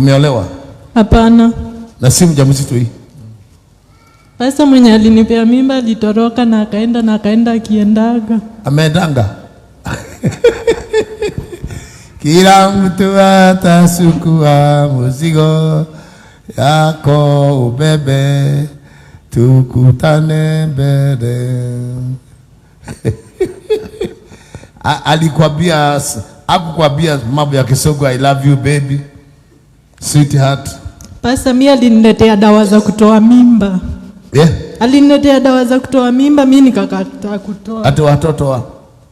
Umeolewa? Hapana. Na si mjamzito hii? Pasta, mwenye alinipea mimba alitoroka na akaenda na akaenda akiendaga. Ameendanga. Kila mtu atasukua mzigo yako ubebe, tukutane mbele. Alikwambia, akukwambia mambo ya Kisungu, "I love you, baby, sweetheart"? Pasta, mi aliniletea dawa za kutoa mimba. Yeah? Aliniletea dawa za kutoa mimba, mi nikakataa kutoa. Ati watoto wa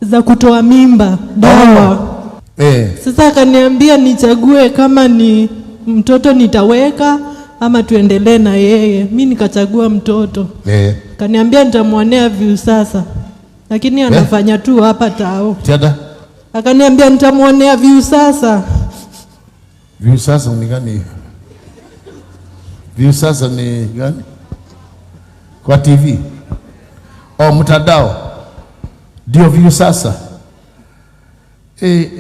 Za kutoa mimba, dawa. Sasa akaniambia nichague kama ni mtoto nitaweka ama tuendelee na yeye. Mi nikachagua mtoto. Kaniambia nitamwonea Viusasa, lakini anafanya tu hapa tao. Tiada. Akaniambia nitamwonea Viusasa. Viusasa ni gani? Viusasa ni gani? Kwa TV? Oh, mtandao. Ndio Viusasa. Eh.